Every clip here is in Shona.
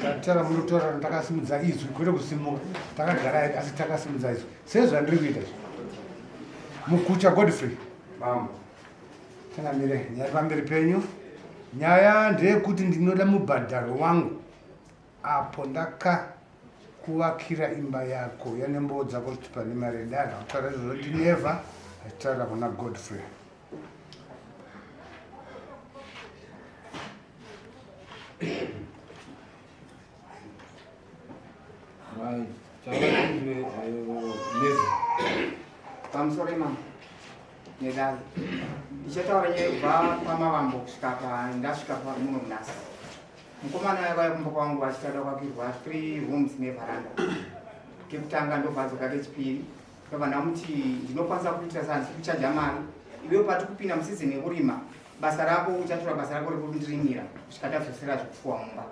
Tataura munotaura takasimudza izwi kwete kusimuka takagara asi takasimudza izwi sezvandiri kuita izvi. Mukucha Godfrey. Mambo. Changamire, nyaya pamberi penyu. Nyaya ndeyekuti ndinoda mubhadharo wangu apo ndakakuvakira imba yako yanembowo dzako kuti pane mari yedare. Akutaura izvozvo ndineva achitaura kuna Godfrey. Pamusoro imambo nedare ndichataura nyaya kubva pamavambo kusvika pandasvika muno munasi. Mukomana yakauya kumba kwangu achitada kwakirwa 3 rooms nevaranda. Kekutanga ndobva adzoka kechipiri ndobva ndamuti ndinokwanisa kuitira saa ndisi kuchaja mari iwewe pati kupinda musizini yekurima basa rako uchatora basa rako rekundirimira kusvika tadzosera zvekufuwa mumba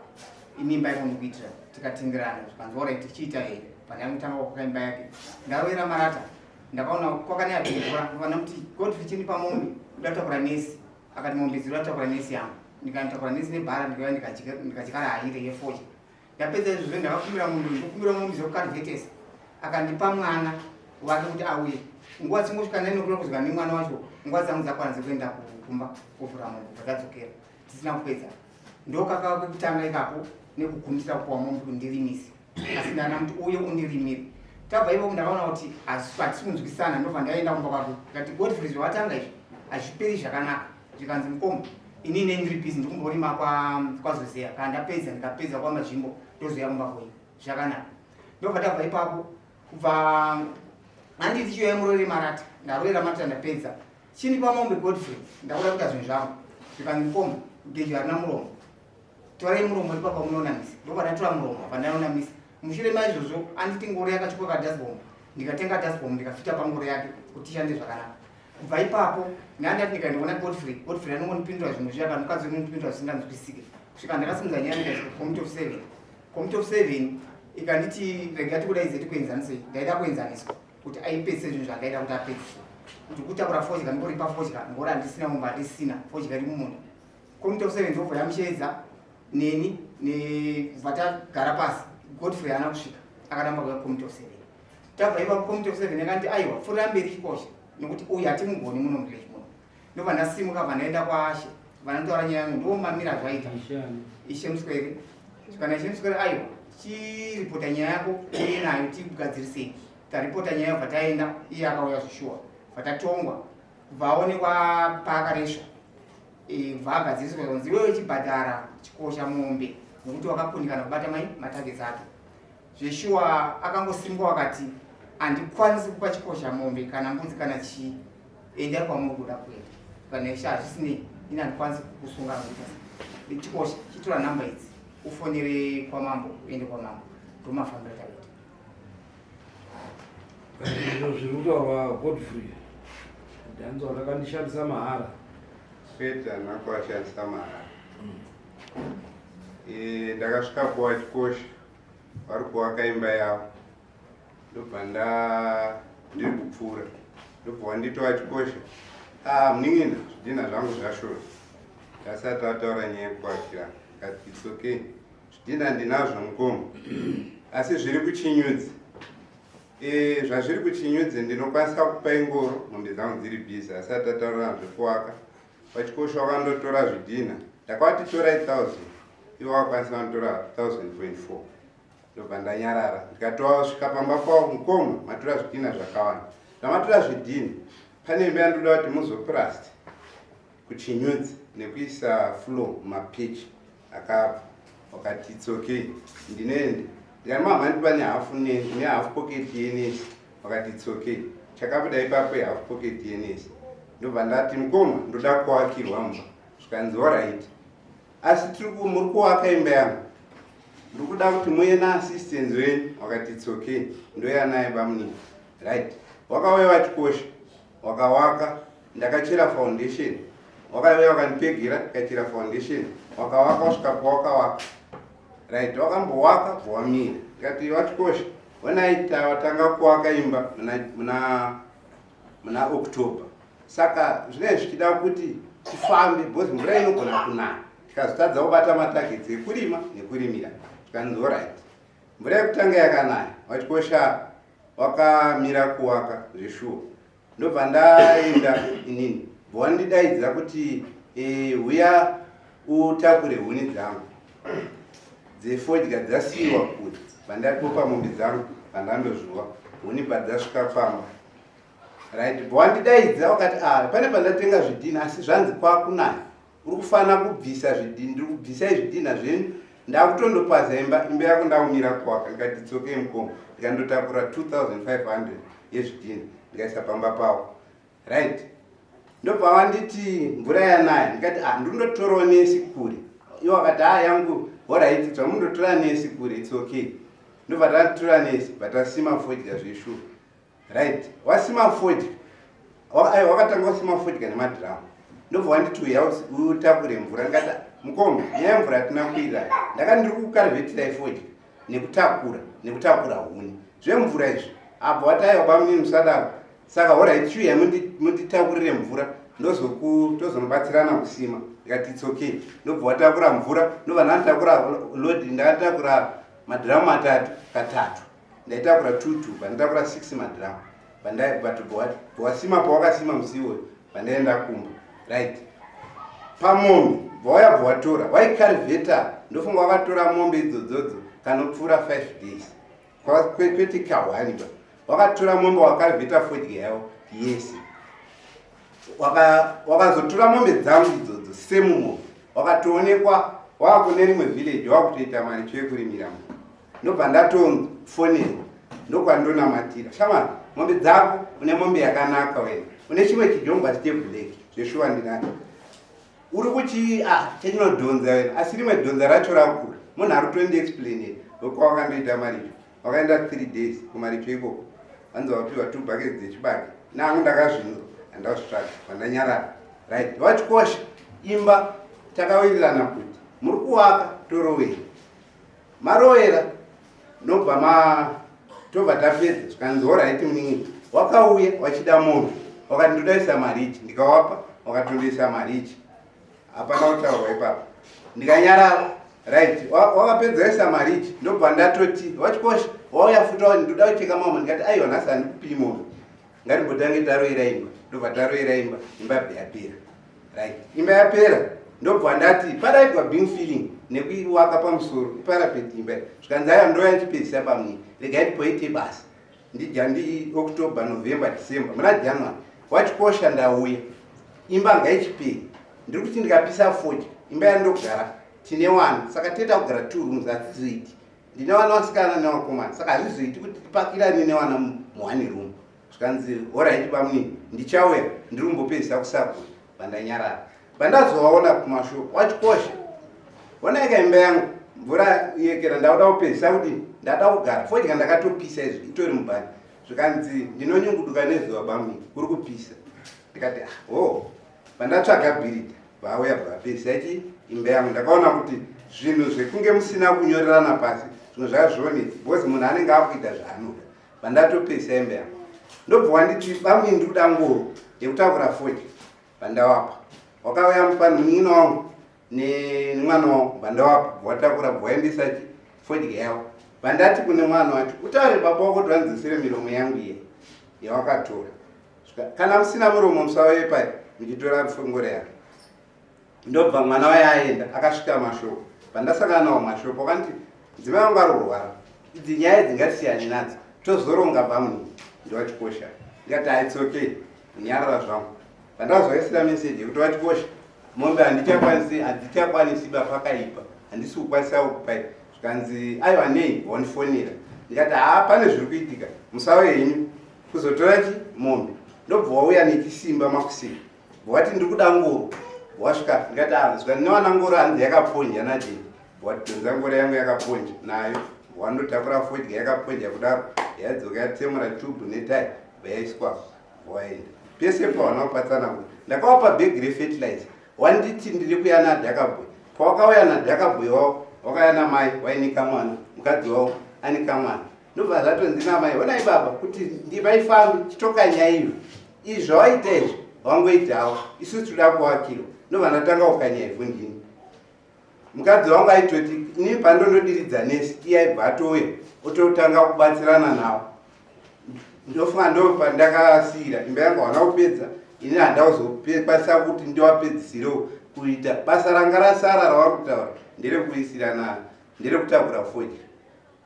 ini imba yako ndikuitira tikatenderana zvikanzi orit tichiita here pandangotanga kuaka imba yake ndarovera marata ndakaona kwakanaya kumvura ndobva ndamuti Godfrey chindipa mombe ndoda kutakura nesi akati mombe dziri kutakura nesi yangu ndikanotakura nesi nebhara ndikauya ndikadyara haire yefodya ndapedza izvozvo ndakakumbira munhu ndokumbira mombe dzekukarivhetesa akandipa mwana wake kuti auye nguva dzingosvika nainokura kuzvika nemwana wacho nguva dzangu dzakwana dzekuenda kumba kuvhura mombe bva dzadzokera tisina kupedza ndokakava kwekutanga ikako nekugumisira kupuwa mombe kuti ndirimise asi ndana kuti uye undirimire tabva ipapo ndakaona kuti hatisi kunzwisana ndobva ndaenda kumba kwake ndikati Godfrey zvawatanga izvi hazviperi zvakanaka zvikanzi mukoma ini ne ndiri busy ndikumborima kwazozeya kana ndapedza ndikapedza kwamazvimbo ndozoya kumba kwenyu zvakanaka ndobva tabva ipapo kubva handiti chiuya muroere marata ndaroera marata ndapedza chindipa mombe Godfrey ndakuda kuita zvinhu zvangu zvikanzi mukoma gejo harina muromo torai muromo ipa pamunonamisa ndobva ndatora muromo apa ndanonamisa mushure maizvozvo anditi ngoro yakatyoka kadasbom ndikatenga dasbom ndikafita pangoro yake kuti ishande zvakanaka kubva ipapo ndandati ndikaendaona Godfrey Godfrey anongondipindura zvinhu zviya kana mukadzi unondipindura zvisinganzwisike kusvika ndakasimudza nyaya ndikaiswa committee of seven committee of seven ikanditi rega tikudaidze tikuenzanisei ndaida kuenzaniswa kuti aipedzise zvinhu zvandaida kuti apedzise kuti kutakura fodya ndikoripa fodya ngori handisina mumba handisina fodya iri mumunda Committee of Seven ndobva yamusheedza neni nebva tagara pasi Godfrey haana kusvika akaramba kuya Committee of Seven tabva ipapo Committee of Seven yakanti aiwa pfurira mberi chikosha nekuti uyu hatimugoni muno muvillage muno ndobva ndasimuka bva ndaenda kwaashe vananotaura nyaya yangu ndomamira zvaita ishe muswere kana ishe muswere aiwa chiripota nyaya yako uye nayo tikugadzirisei taripota nyaya bva taenda iye akauya zvishuwa bva tatongwa kubva aonekwa paakaresva bva agadziriswa kunzi iwewe chibhadhara chikosha mombe nekuti wakakundikana kubata mai matargets ake zveshuwa akangosimuka wakati handikwanisi kupa chikosha mombe kana mbudzi kana chii endai kwamuri kuda kuenda kana isha hazvisinei ini handikwanisi kukusunga nokuita chikosha chitora nhamba idzi ufonere kwamambo uende kwamambo ndomafambiro takaita Izvo zviri kutaurwa Godfrey ndanzwa kuti akandishandisa mahara. Kwete handina kuashandisa mahara. Eh, ndakasvika kuwachikosha vari kuvaka imba yavo ndobva nda ndiri kupfuura ndobva wanditi wachikosha ah munin'ina zvidhinha zvangu zvashota ndasati vataura nyaya yekuakirana ndikati its okay Zvidhina ndinazvo mukoma asi zviri kuchinyudzi. E, zvazviri kuchinyudzi ndinokwanisa kukupai ngoro mombe dzangu dziri busy asi atataurana zvekuwaka. Pachikosho wakandotora zvidhina ndakavati torai 1000 ivo vakwanisa vanotora 1000.4 ndobva ndanyarara ndikatosvika pamba pavo mukoma matora zvidhina zvakawanda ndamatora zvidhina pane imba yandoda kuti muzoplast kuchinyudzi nekuisa floor mumapitch akabva wakati its okay ndinoenda ndikati mama handipa nehafu nehalf pocket yenesi wakati its okay chakabuda ipapo ihalf pocket yenesi ndobva ndati mukoma ndoda kuwakirwa mumba zvikanzi orit asi tiri muri kuwaka imba yangu ndiri kuda kuti muye naassistance wenyu wakati its okay ndoya naye bamunini right wakauya vachikosha wakawaka ndakachera foundation wakauya wakandipegera ndikachera foundation wakawaka wasvika pawakawaka right wakambowaka bvowamira ndikati watikosha honai tawatanga kuwaka imba muna, muna, muna october saka zvinenge zvichida kuti tifambe because mvura inogona kunaya. Tikazotadza kubata matargets ekurima nekurimira. Zvikanzi alright. Mvura yekutanga yakanaya, vaChikosha wakamira kuwaka zveshuwa. Ndobva ndaenda inini, bva wandidaidza kuti huya utakure huni dzangu dzefodya dzasiyiwa kure. Vandatopa mombe dzangu, vandandozvuwa huni padzasvika pamba. Right, bva wandidaidza wakati, ah, pane pandatenga zvidhina, asi zvanzi kwakunaya uri kufanira kubvisa zvidhina. Ndiri kubvisai zvidhina zvenyu, ndakutondopaza imba, imba yako ndakumira kuwaka. Ndikati tsokei mukoma, ndikandotakura 2500 yezvidhina, ndikaisa pamba pavo. Right, ndobva wanditi mvura yanaya. Ndikati, ah, ndindotorawo nesi kure. Iwo akati, ah, yangu alright, zvamundotora nesi kure, it's okay. Ndobva tatora nesi, bva tasima fodya zveshuwa. Right, wasima fodya, wakatanga wasima fodya nemadhiramu. Ndobva wanditi uya utakure mvura. Ndikati, mukoma, nyaya yemvura hatina kuirira. Ndakati ndiri kukarivhetirai fodya nekutakura huni, zvemvura izvi. Abva wati, aiwa bamunini, musadaro. Saka alright, chiuya munditakurire mvura, tozonobatsirana kusima. Ndikati it's okay. Ndobva watakura mvura, ndobva ndanditakura load. Ndakatakura madhiramu matatu katatu, ndaitakura two two, pandatakura six madhiramu, but wasima pawakasima musi iwoyo, pandaenda kumba. Right, pamombe bvauya, bva watora, waikarivheta. Ndofunga wakatora mombe idzodzodzo kanopfuura 5 days, kwete kahwani ba. Wakatora mombe, wakarivheta fodya yavo yese. Wakazotora mombe dzangu idzodzo semumombe, wakatoonekwa wakune rimwe village, wakutoita maricho ekurimira mo. Ndobva ndatofonerwa, ndokwandonamatira, shamwari, mombe dzako, une mombe yakanaka wena, une chimwe chijongwa cheblack zveshuwa ndinacho, uri kuchi, ah, chinodhonza wena, asi rimwe dhonza racho rakura. Munhu ari kutondiexplainera ndokwawakandoita maricho. Wakaenda 3 days kumaricho ikoko, vanzi wapiwa two buckets dzechibage. Nangu ndakazvinzwa, handazvitsvaga, vandanyarara. Right, vaChikosha, imba takawirirana kuti muri kuwaka, torowera, marowera, nobva ma tobva tapedza. Zvikanzi alright muningi. Wakauya wachida mombe, wakati ndodaisa marichi, ndikawapa, wakatondoisa marichi, hapana kutaurwa ipapo, ndikanyarara. Right, wakapedza isa marichi, ndobva ndatoti vaChikosha wauya futi, ndoda kucheka mama. Ndikati aiwa, nhasi handikupii mombe, ngatimbotange taroera imba. Ndobva taroera imba, imba yapera. Right, imba yapera, ndobva ndati padaitwa beam filling nekuiwaka pamusoro, iparapet imba. Zvikanzi aiwa, ndoya ndichipedzisa pamwe, regai ndipoite basa ndija ndi October, November, December, muna January. WaChikosha, ndauya, imba ngaichiperi. Ndiri kuti ndikapisa fodya, imba yandogara tine wana, saka toita kugara two rooms, hatizoiti. Ndine vana vasikana nevakomana, saka hazvizoiti kuti tipakirane nevana muone room. Zvikanzi alright bamunini, ndichauya, ndiri kumbopedzisa kusakura. Vandanyarara. Vandazovaona kumashoko, waChikosha, onaika imba yangu, mvura yekera, ndauda kupedzisa kuti ndada kugara fodya, ndakatopisa izvi, itori mubhani. Zvikanzi ndinonyunguduka nezuva bamunini, kuri kupisa. Ndikati, ah, oh. Pandatsvaga bhiridha, vauya, bvapedzisa chi imba yangu. Ndakaona kuti zvinhu zvekunge musina kunyorerana pasi, zvimwe zvazvionetsa, because munhu anenge akuita zvaanoda. Vandatopedzisa imba yangu, ndobva wanditi, bamunini, ndikuda ngoro yekutakura fodya. Vandawapa, wakauya munin'ina wangu nemwana wangu, vandawapa, watakura, bvawaendesa chi fodya yavo. Vandati kune mwana wacho, utaure baba wako kuti vanzisire miromo yangu iye yawakatora. Kana musina muromo, musauye pai muchitora ngoro yangu. Ndobva mwana waye aenda, akasvika mashoko. Pandasangana nawo mashoko, wakanditi mudzimai wangu ari kurwara, idzi nyaya dzingasiyane nadzo, tozoronga bamunini. NdiwaChikosha. Ndikati, ah, it's okay, nyarara zvangu. Pandazoisira meseji yekuti waChikosha, mombe handichakwanisi, handichakwanisi ba, pakaipa, handisi kukwanisa kukupai. Zvikanzi aiwa, nei wandifonera? Ndikati, haa, pane zviri kuitika, musauye henyu kuzotora chi mombe. Ndobva wauya nechisimba makuseni, wati ndiri kuda ngoro. Wasvika, ndikati, ah, zvikanzi newana ngoro hanzi yakaponja nadei. Watidhonza ngoro yangu yakaponja nayo, wandotakura fodya yakaponja kudaro, yadzoka yatsemura tubhu netai, yaiswa, waenda. Pese pawana kupatsana kuti ndakawapa bhegi refertilizer, wanditi ndiri kuya nadhakabwe. Pawakauya nadhakabwe wavo, wakauya namai wainika mwana, mukadzi wavo anika mwana. Ndobva zvatonzi namai, onai baba kuti ndivaifambi chitokanya iyo, izvi zvawaita izvi wangoitawo, isusu toda kuwakirwa. Ndobva ndatanga kukanya ivhu ndini. Mukadzi wangu aitoti ini pandonodiridza nesi iye aibva atouya ototanga kubatsirana nawo. Ndofunga ndo pandakasiira imba yangu hawana kupedza ini handakuzokwanisa kuti ndiwapedzisirewo kuita basa ranga rasara ravari kutaura nderekuisirana nderekutakura fodya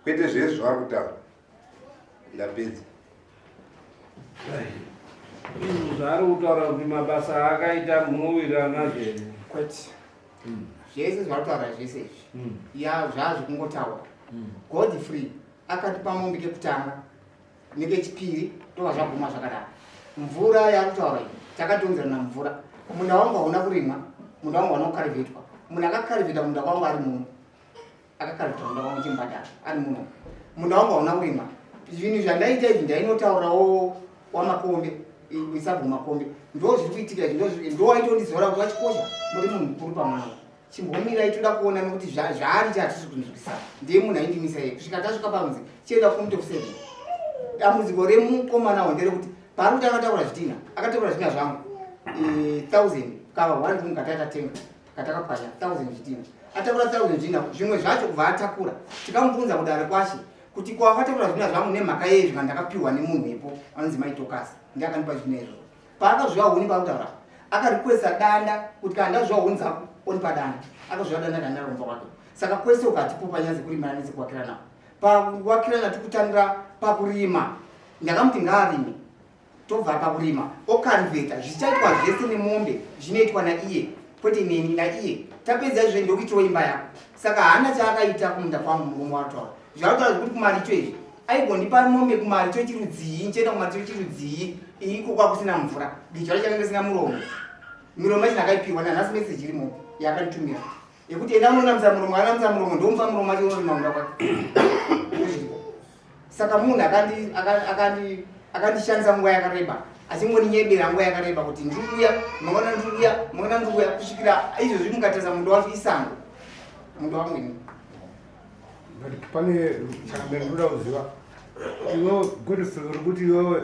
kwete zvese zvavari kutaura. Ndapedza. Izvo zvaari kutaura kuti mabasa aakaita munowirirana nazvo here? Kwete. Zvese zvaari kutaura zvese izvi ya zvazvikungotaura. Godfrey akatipa mombe kekutanga nekechipiri ndobva zvaguma zvakadaro. Mvura yaari kutaura iyi takatonzerana mvura. Munda wangu hauna kurimwa, munda wangu hauna kukarivhetwa. Munhu akakarivheta munda wangu ari muno. Akakarivheta munda wangu chimbadara ari muno. Munda wangu hauna kurimwa. Zvinhu zvandaita izvi ndainotaurawo waMakombe, isabhu Makombe. Ndo zviri kuitika izvi, ndo waitondizora kuti wachikosha muri munhu mukuru pamwana. Chimbomirai toda kuona nekuti zvaari chatisi kunzwisisa. Ndiye munhu aindimisa iye kusvika tasvika panzi chienda kucommittee of 7. Dambudziko remukomana uyu nderekuti paari kuti akatakura zvidhina, akatakura zvidhina zvangu 1000 kava 1 room katatatenga katakapwanya 1000 zvidhina. Atakura 1000 zvidhina zvimwe zvacho kubva atakura. Tikamubvunza kudare kwashe kuti ko akatakura zvidhina zvangu nemhaka yei zvika ndakapiwa nemunhu ipo anonzi Mai Tokasi ndiye akandipa zvidhina izvozvo. Paakazviwa huni paakutaura akarequesta danda kuti kana ndazviwa huni dzako onipa danda. Akazviwa danda danda romba kwake. Saka kwese ukatipo panyaya dzekurimana nedzekuwakirana. Pakuwakirana tikutangira pakurima. Ndakamuti ngaarime. Tobva pakurima okarivheta zvichaitwa zvese nemombe zvinoitwa naiye kwete neni naiye. Tapedza izvo ndokuitawo imba yako. Saka haana chaakaita kumunda kwangu murume wataura. Zvaataura zvekuti kumaricho izvi aigondipa mombe kumaricho chirudzii nichienda kumaricho chirudzii iko kwakusina mvura dicha racho range risina muromo. Miromo yacho ndakaipiwa nanhasi message irimo yakanditumira yekuti enda unonamisa muromo, anamisa muromo ndomupa muromo wacho unorima munda kwake. Saka munhu akandishandisa nguva yakareba achingoninyebera nguva yakareba kuti ndiri kuuya mangwana, ndiri kuuya mangwana, ndiri kuuya kusvikira izvozvi. Mukatarisa munda wacho isango, munda wangu ini. But pane chakambe ndinoda kuziva iwe Godfrey, uri kuti iwewe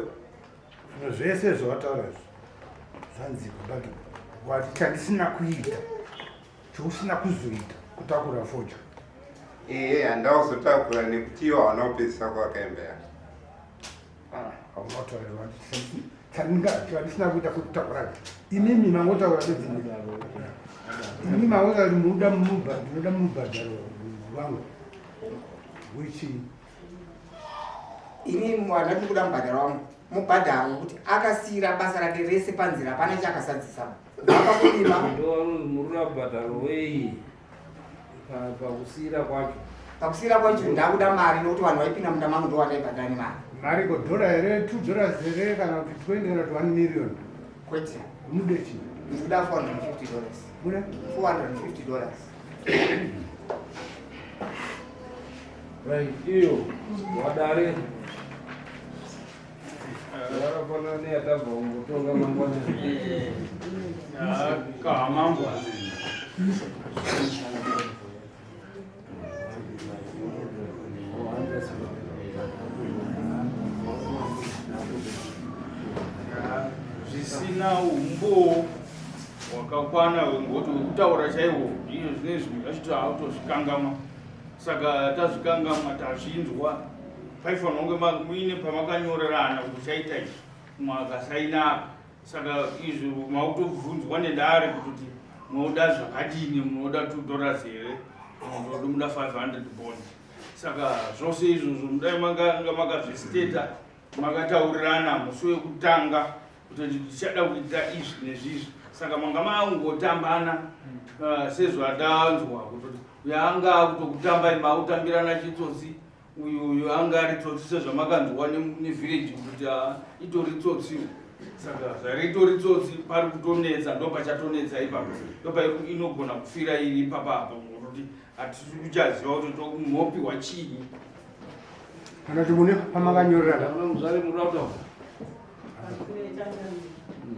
zvinhu zvese zvawataura izvi zvanzikwa, but wati chandisina kuita, chousina kuzoita kutakura fodya. Ehe, handauzotakura nekuti iwo hauna kupedzisa kuvaka imba yako. Hauna kutaura chandisina kuita kutakura. Imimi mangotaura bedzi, imi mangotaura kuti munoda ndinoda mubhadharo wangu which Ini handati kuda mubhadharo wangu, mubhadharo wekuti akasiyira basa rake rese panzira, hapana chaakasadzisa kubva pakurima. Ndo murura bhadharo wei pakusiyira kwacho? Pakusiyira kwacho ndakuda mari nokuti vanhu vaipinda munda mangu ndo vandaibhadhara nemari. Mari ko dhora here, $2 here, kana kuti 20, kana kuti 1 million? Kwete. Mude chii? Ndikuda $450. Mude $450. Right, iyo wadare yakafanana neyatabva kungotonga mangwana. Kahamambo. Zvisina umbowo hwakakwana hwengoti hwekutaura chaiwo iyo zvine zvimwe zvacho tautozvikangamwa. Saka tazvikangamwa, tazvinzwa. Paifanira kunge muine pamakanyorerana kuti uchaita izvi, mumwe akasaina apa. Saka izvi mautobvunzwa nedare kuti munoda zvakadini, munoda $2 here, munoda 500 bond. Saka zvose izvozvo mudai makanga makazvisteta, makataurirana musi wekutanga kuti ndichada kuita izvi nezvizvi. Saka manga mangotambana sezvatanzwa kuti uyo anga akutokutamba mautambirana chitsotsi, uyu uyu anga ari tsotsi sezvamakanzwa nevillage kuti itori tsotsiwo. Saka zvaritori tsotsi pari kutonetsa, ndo pachatonetsa ipapo, ndo inogona kufira iri ipapa apo, ngokuti hatisi kuchaziva kuti tomopiwa chinyi. Kana kuti mune pamakanyorerana? Muzvare, murura kutaura.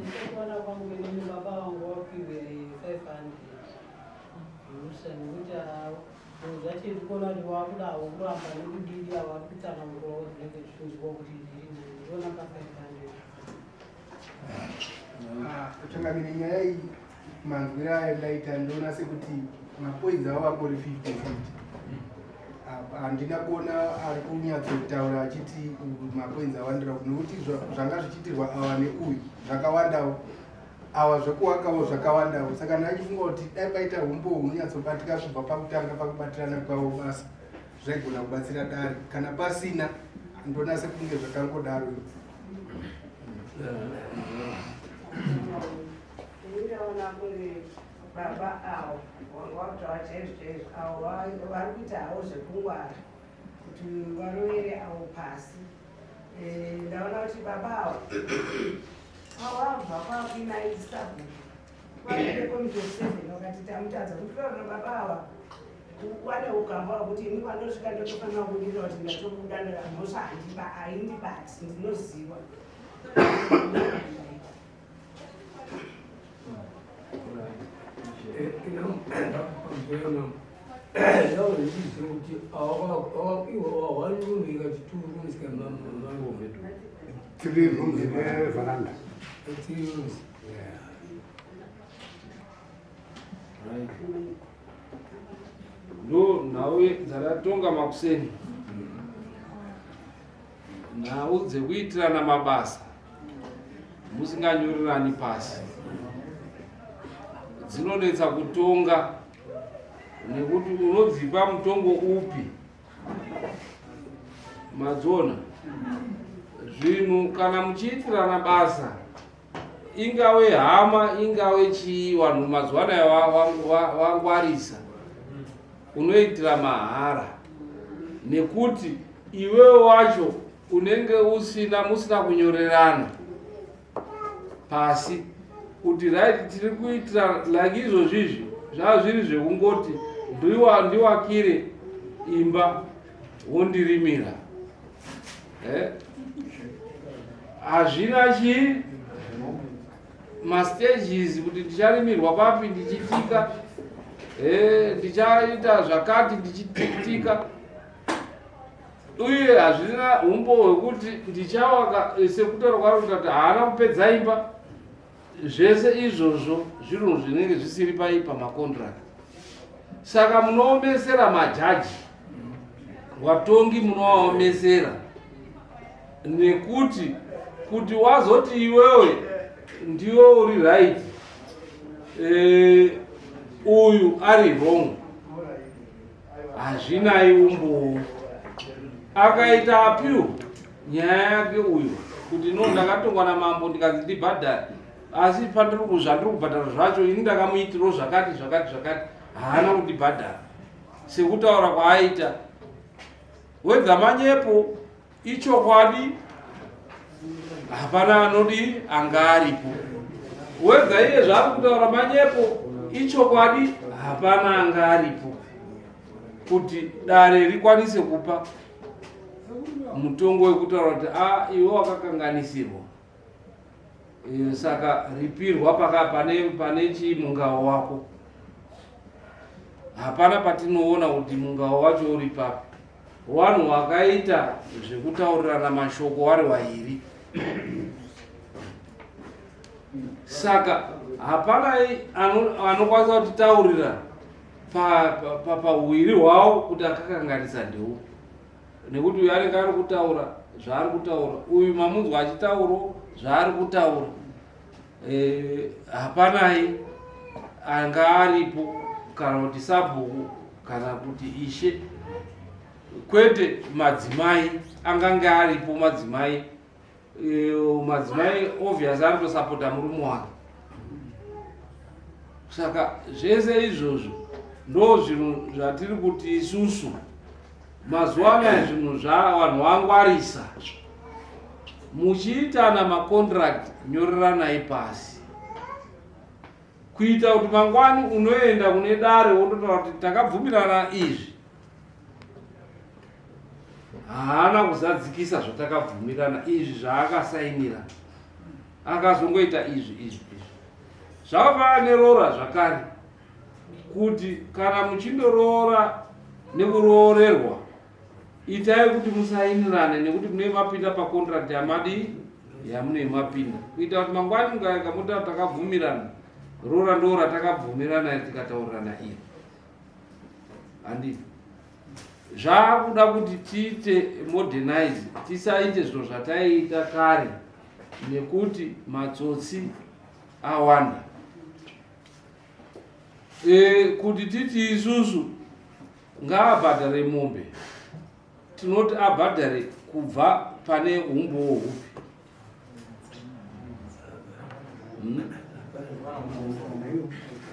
Nekuona kwangu inini, baba vangu vapiwe 500 rusa nekuti zvacho ndikuona kuti wakudawo kuramba nekudidi ava vari kutsanangurawo zvinenge zvichinzwa kuti zviri nani, ndiona pa 500. Changamire, nyaya iyi manzwiro ayo ndaita ndoona sekuti Mapoints avo angori 50 50. Handina kuona ari kunyatsotaura achiti mapoints awandira, nekuti zvanga zvichiitirwa awa neuyu zvakawandawo, awa zvekuwakawo zvakawandawo. Saka ndachifunga kuti dai paita umbo hunonyatsobatika kubva pakutanga pakubatirana kwavo basa, zvaigona kubatsira dare. Kana pasina, ndona sekunge zvakangodaro. Ndaona kunge baba avo vanga vakutaura chaizvo chaizvo, avo vari kuita havo zvekungwara kuti varovere avo pasi. Ndaona kuti baba avo avo vabva kwakuina isabhuku vaende committee of seven, vakati tamutadza kuti baba ava wane ugamba hwekuti ini kwandosvika ndotofanira kubudirira kuti ndatobuda, mhosva haindibati, ndinoziva. Ndaona kuti one room ikati two rooms. Three rooms neveranda. Three rooms. Yeah. Right. Ndo nhau dzaratonga makuseni, nhau dzekuitirana mabasa musinganyorerani pasi dzinonetsa kutonga, nekuti unodzipa mutongo upi? Madziona zvinhu kana muchiitirana basa, ingave hama, ingave chii, vanhu mazuva anaya vangwarisa. Unoitira mahara nekuti iwewe wacho unenge usina, musina kunyorerana pasi kuti right, tiri kuitira like izvozvizvi. Zvava zviri zvekungoti ndiwakire imba, wondirimira, eh? Hazvina chii mastages kuti ndicharimirwa papi, ndichitika, ndichaita zvakati, ndichitika, uye hazvina umbo hwekuti ndichawaka. Sekutaura kwaari kuita kuti haana kupedza imba, zvese izvozvo zvinhu zvinenge zvisiri pai pamacontract. Saka munoomesera majaji, watongi munovaomesera, nekuti kuti wazoti iwewe ndiwe uri right, uyu ari wrong, hazvinai umbowo. Akaita appeal nyaya yake uyu kuti no, ndakatongwa namambo ndikanzi ndibhadhare, asi pandiri zvandiri kubhadhara zvacho ini ndakamuitirawo zvakati zvakati zvakati, haana kundibhadhara sekutaura kwaaita. Wedza manyepo, ichokwadi, hapana anodi anga aripo. Wedza iye zvaari kutaura manyepo, ichokwadi, hapana anga aripo kuti dare rikwanise kupa mutongo wekutaura kuti a iwe wakakanganisirwa, saka ripirwa paka pane chii mungao wako. Hapana patinoona kuti mungao wacho uri papi. Vanhu wakaita zvekutaurirana mashoko wari wairi, saka hapana anokwanisa kutitaurira pauwiri hwavo kuti akakanganisa ndeupi, nekuti uyu anenge ari kutaura zvaari kutaura, uyu mamunzwa achitauro zvaari kutaura. Hapanai anga aripo, kana kuti sabhuku kana kuti ishe, kwete madzimai angange aripo. Madzimai, madzimai obvious anotosapota murume wake. Saka zvese izvozvo ndo zvinhu zvatiri kuti isusu mazuva anaya zvinhu zvavanhu vangwarisa. Muchiitana macontract, nyoreranai pasi kuita kuti mangwani unoenda kune dare wondotaura kuti takabvumirana izvi, haana kuzadzikisa zvatakabvumirana izvi, zvaakasainira, akazongoita izvi izvi izvi. Zvakafanana neroora zvakare, kuti kana muchindoroora nekuroorerwa, itai kuti musainirane, nekuti munenge mapinda pacontract yamadii, yamunenge mapinda, kuita kuti mangwani mukaega mota takabvumirana roora, ndo ratakabvumirana tikataurirana iri. Handiti zvakuda kuti tiite modernize, tisaite zviro zvataiita kare nekuti matsotsi awanda. E, kuti titi isusu ngaabhadhare mombe, tinoti abhadhare kubva pane umbowo hupi?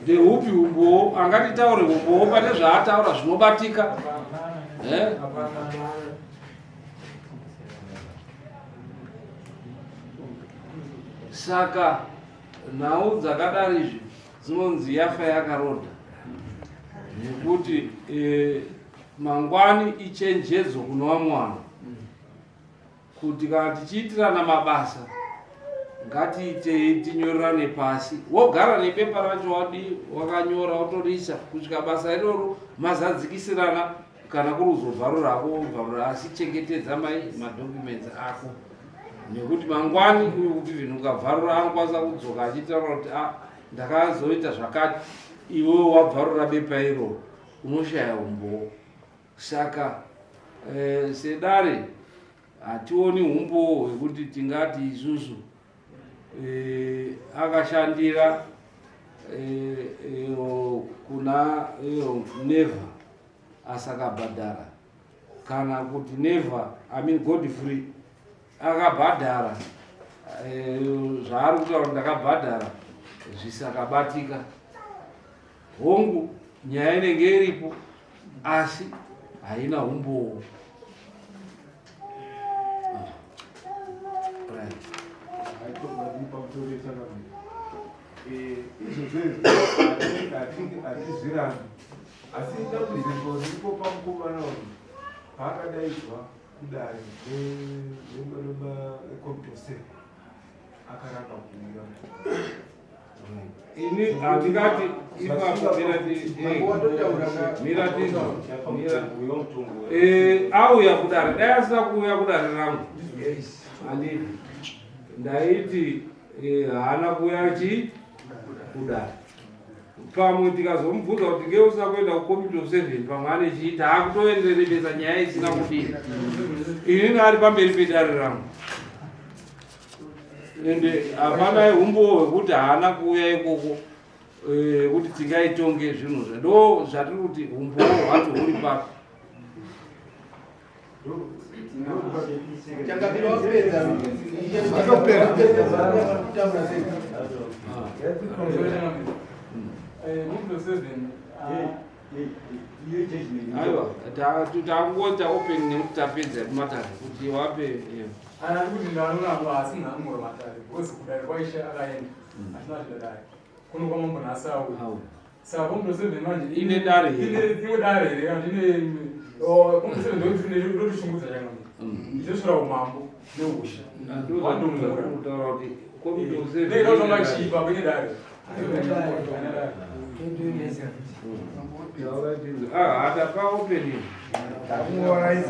Ndeupi umbowo? Angatitaure umbowo pane zvaataura zvinobatika eh? Saka nhau dzakadari izvi dzinonzi yafa yakarodha nekuti eh, mangwani ichenjedzo kune vamwe vanhu kuti kana tichiitirana mabasa ngatiitei tinyorerane pasi wogara nebepa racho wadii wakanyora wotorisa kusvika basa iroro mazadzikisirana kana kuri kuzobvarura hako wobvarura asi chengetedza mai madocuments ako nekuti mangwani uyu kuti zvinhu ukabvarura anokwanisa kudzoka achitaura kuti a ah, ndakazoita zvakati iwewe wabvarura bepa iroro unoshaya umbowo Saka eh, sedare hationi humbowo hwekuti tingati isusu eh, akashandira eh, eh, kuna eh, Never asakabhadhara kana kuti Never, I mean Godfrey akabhadhara eh, zvaari kutaura ndakabhadhara zvisakabatika. Hongu nyaya inenge iripo asi haina humbowo. Izvozvo izvo hatizvirambi, asi dambudziko riripo pamukomana uyu paakadaidzwa kudare rekomtose akaramba kuuya. Ini handingati ipapo mira eh, auya kudare dai asina kuuya kudare rangu handidi ndaiti eh, haana kuuya chi kudare pamwe tikazomubvunza kuti ngei usina kuenda kucommittee of seven pamwe ane chii taakutoenderebesa nyaya isina kudii inini ari pamberi pedare rangu ende hapana umbowo hwekuti haana kuuya ikoko eh, kuti tingaitonge zvinhu zve ndo zvatiri kuti umbowo hwacho huri papi. Aiwa, takungoita open nekuti tapedza kumatare kuti wape eh. Ana kuti ndanoramba asi nhanomora matare because kudare kwaishe akaenda asina achida dare kuno kwamambo nhasi auya saka kombo seven manje ine dare here ine dare here kana ine oh, kombo seven ndotishungudza changa ndichosvira umambo neushe wandomura kutaura kuti kombo seven nekatonga chipa ine dare. Ah, atapa open. Takungoraidza.